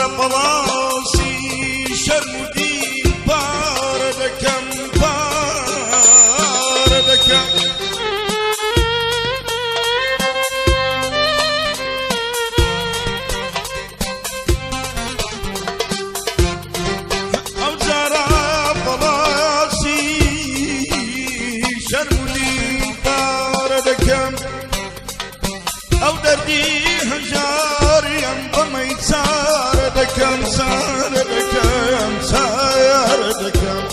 جارە پەڵاسی شەرم و دین پارە دەکەم پارە دەکەم. ئەو جارە پەڵاسی شەرم و دین پارە دەکەم، ئەو دەردی هەژاریان بەمەی چارە دەکەم چارە دەکەم چارە دەکەم.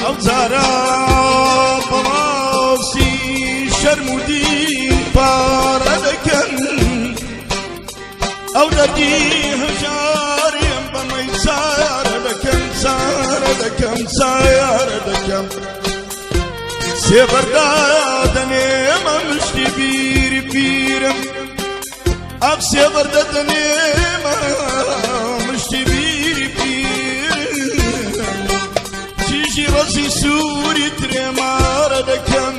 ئەو جارە پەڵاسی شەرم و دین پارە دەکەن، ئەو دەردی هەژاریم بەمەی چارە دەکەم چارە دەکەم چارە دەکەم. سێبەردا دەنێمە مشتی بیری پیرم، ئەم سێبەردە دەنێمە مشتی بیری پیرم، چیژی ڕەزی سووری ترێمارە دەکەم.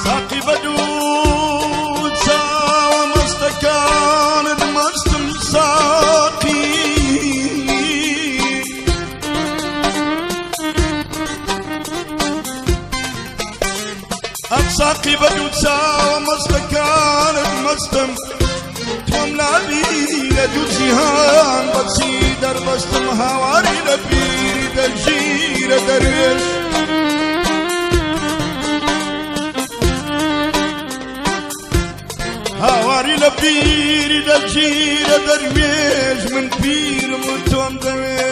ساقی بەدوو چاوە مەستەکانت مەستم ساقی، ئەم ساقی بەدوو چاوە مەستەکانت مەستم، تۆم لابی لە دوو جیهان بەچی دەربەستم، هاواری لە بیری دەژیرە دەروێش، هاواری لە بیری دەژیرە دەروێش، من پیرم و تۆم دەوێ.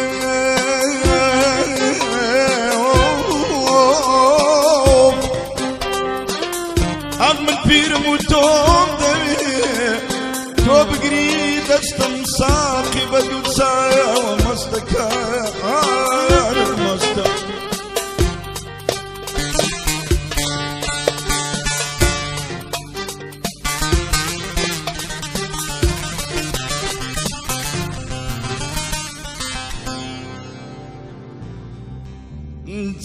ئەم من پیرم و تۆم دەوێ، تۆ بگری دەستم، ساقی بە دوو چاوە مەستەکان مەستە.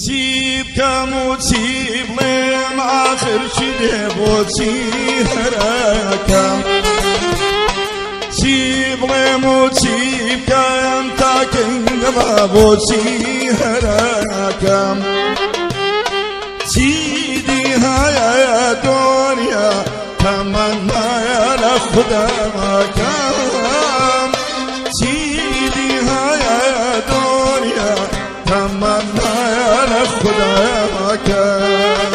چی بکەم و چی بڵێم، ئاخر چی دێ بۆچی هەرەکەم؟ چی بڵێم و چی بکەم، تاکەنگەڵا بۆچی هەرەکەم؟ چی دی هەیە دنیا، تەمەنایە لە خوداکەم، چی دی هەیە دنیا، تەمەنایە لە خوداکەم.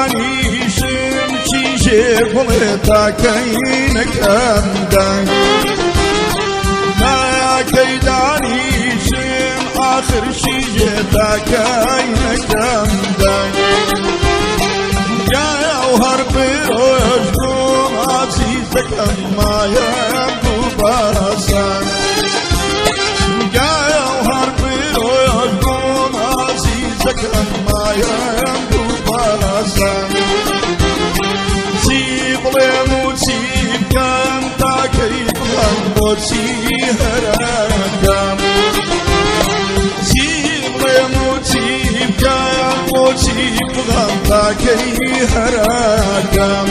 تاکەیدانیشم چیژێ بڵێ، تاکەی نەکەم دەنگ، تاکەیدانیشم ئاخر شیژێ، تاکەی نەکەم دەنگ. جەوهەر برۆژ بووم عزیزەکەم، مایەم بوو باسان، جەوهەر برۆژ بووم عزیز. چەکەم مایەم دوو باسان چی بڵێم و چی بکەم تاکەی بڵێم بۆچی هەرەکەم چی بڵێم و چی بکەم بۆچی بڵێم تاکەی هەرەکەم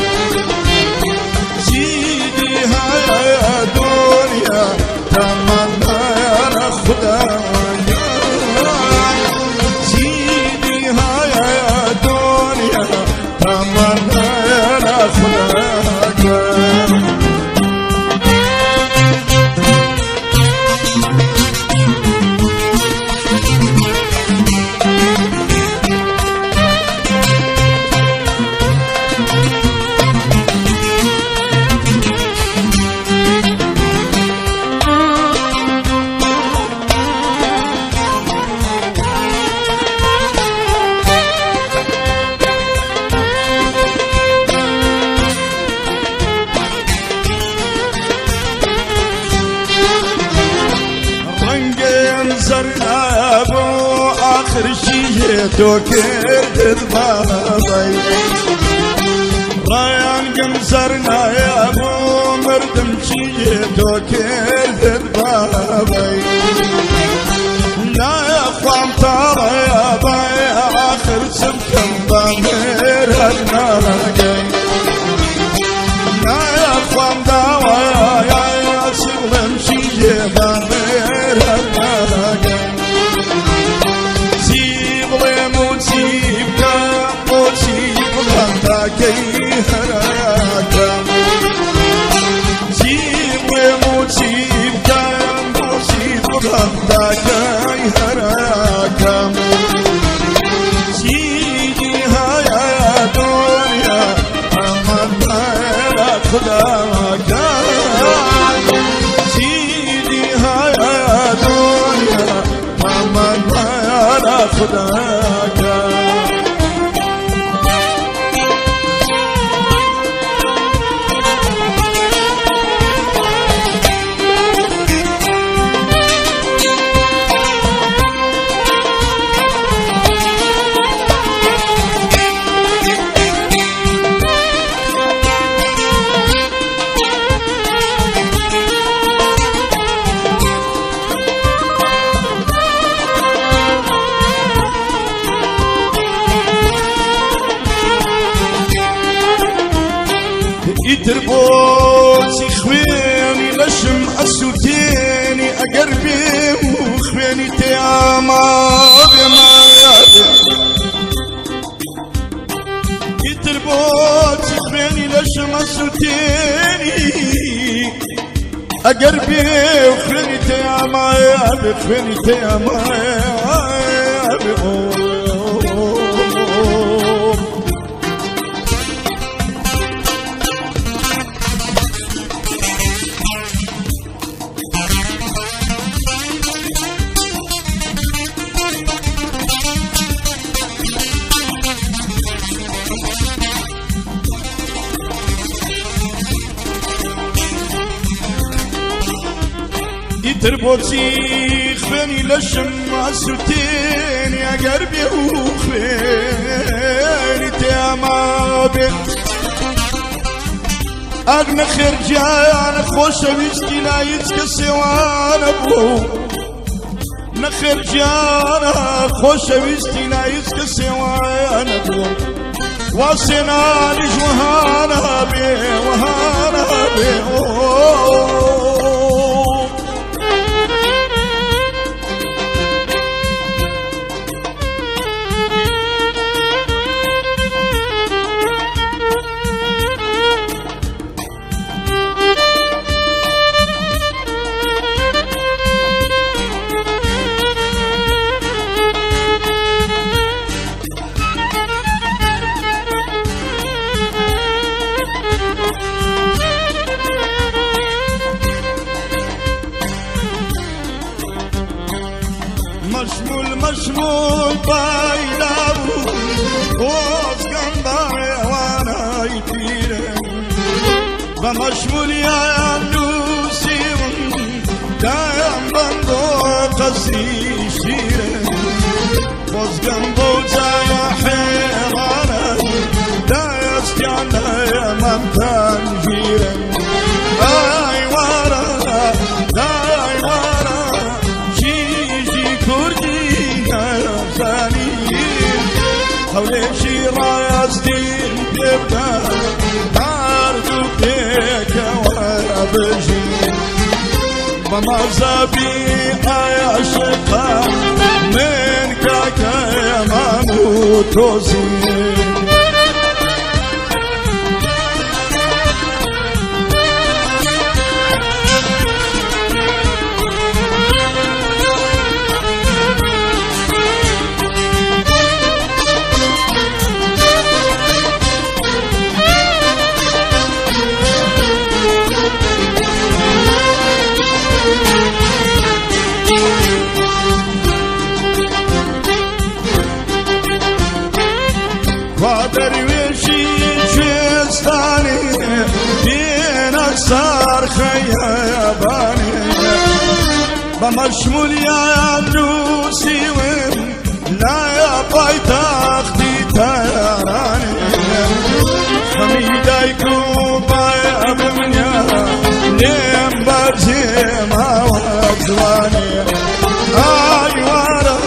چیدی هەیە دنیا تەمەنایە خودایە چیدی هەیە دنیا تەمەنایە خوداکە. ڕەنگم زەرنابوو ئاخر شیێ تۆ کردت بابای ڕەنگم زەرنابوو مردم چیێ تۆ کردت بابای ناخوام تاڕەیە بای ئاخر چ بکەم بە مێرەت ناگەی ناخوام داوایە چی بڵێم چیێ بە مێرەت ناگەی چی بڵێم و چی بکەم بۆچی بڵێم تاکەی هەرەکەم چی بڵێم و چی بکەم بۆچی بڵێم تاکەی هەرەکەم چیدی هەیە دنیا ئەمەنایە خوداکە چیدی هەیە دنیا ئەمەنایە خوداکە. ئیتر بۆچی خوێنی لەشم ئەسووتێنی ئەگەر بێ و خوێنی تێیاما بێمایە ئیتر بۆچی خوێنی لەشم ئەسووتێنی ئەگەر بێ و خوێنی تێیامایە بێ خوێنی تێیامایە بێ. ئیتر بۆچی خوێنی لەشم ئاسووتێنی ئەگەر بێ و خوێنی تێما بێ ئاگ نەخێر گیانە خۆشەویستی لای هیچ کەسێوانە بوو نەخێر گیانە خۆشەویستی لای هیچ کەسێوانە بوو واسێنانیش وەهانە بێ وەهانە بێ. مشمول مشمول بايلاو خۆزگەم باوانای پیرم بە مەشمولیان نووسیوم دایان بەم بۆ قەسری شیرم. خۆزگەم بۆ جایە حێڕانە دایەستیان نەیەمەمتان گیرن ئای وارە دای وارە چیژی کوردی نەزانی هەولێکی ڕاستیم پێ بدە هەردوو پێکەوە بژین بە مەزەبی ئایاشقا من کاکەیەمان و تۆزین. دەروێشی کوێستانی دێنە سەر خەیابانی بە مەشمولیان نووسیون لایە پایتەختی تارانی خەمی دایک و بایە بمنیا لێم بەجێ ماوە جوانێ ئای وارە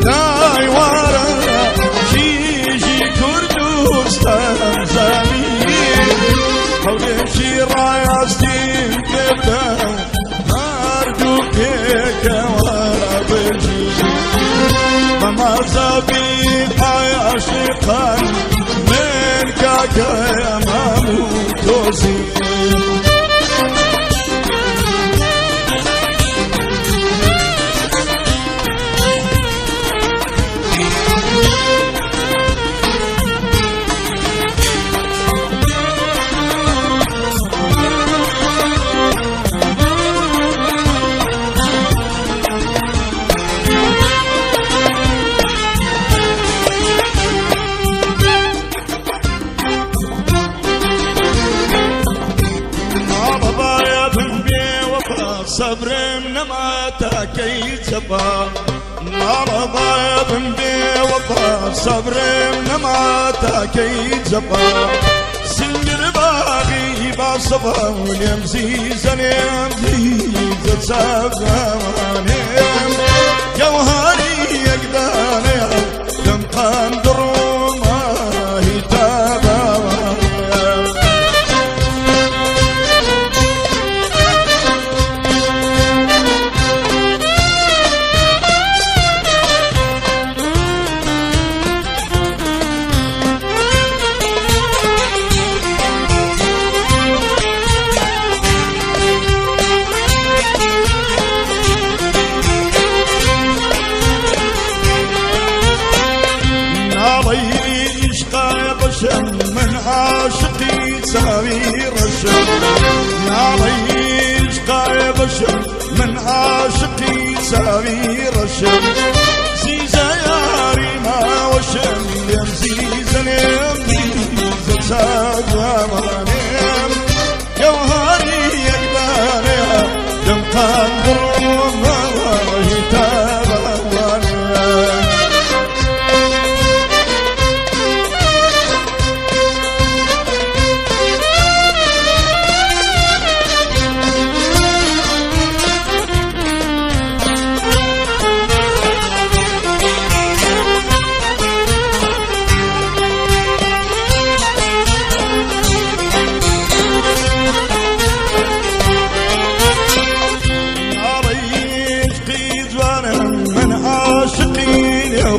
دای وارە کیژی کوردستان زەمین هەولێکی ڕاستیم پێ بدە هەردوو پێکەوە بژین بە مەزەبی ئایاشقان من کاکەیەمام و تۆزین. سەبرم نەما تاکەی چەپا ماڵەبایە بم بێوەفا سەبرم نەما تاکەی جەپا سنگر باغی باسەفا و لێم زیزە لێم زیزە چاوانێم جەوهری یەکدانەیە دەمقان دڕۆماهی تاباوانێم. من عاشقی چاوی ڕەشم ناڵەی عشقای بەشم من عاشقی چاوی ڕەشم زیزە یاری ماوەشم لێم زیزە لێم زیزە چاوانێم گەوهری یەکدانەیە دەمقان دڕۆمەوەی تابانێ.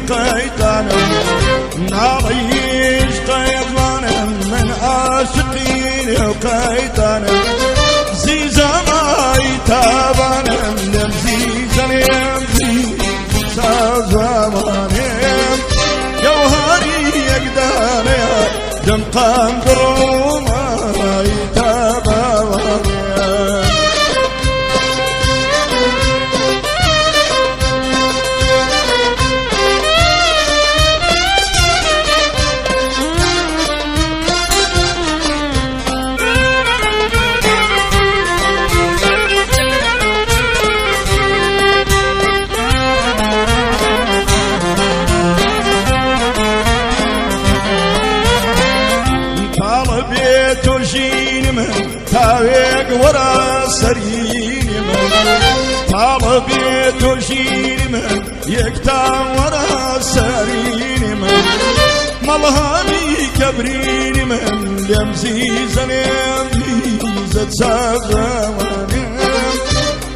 قيتانم ناڵیش قەیزوانم من عاشقین و قەیتانم زیزەمای تابانم لەم زیزە لێم زیزە جەوهری یەکدانەیە دەمقان دڕۆمای تاباوانێ. Thank you. ژینم تاوێک وەرە سەرینی من تاڵە بێ تۆ ژینی من یەکتا وەرە سەرینی من مەڵهامی کەبرینی من لێم زیزەنێم زیزە چاوانێم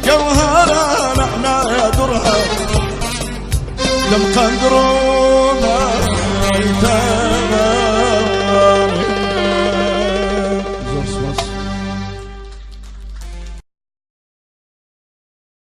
گەوهارە نەحنا دڕها لەم قەندڕۆ.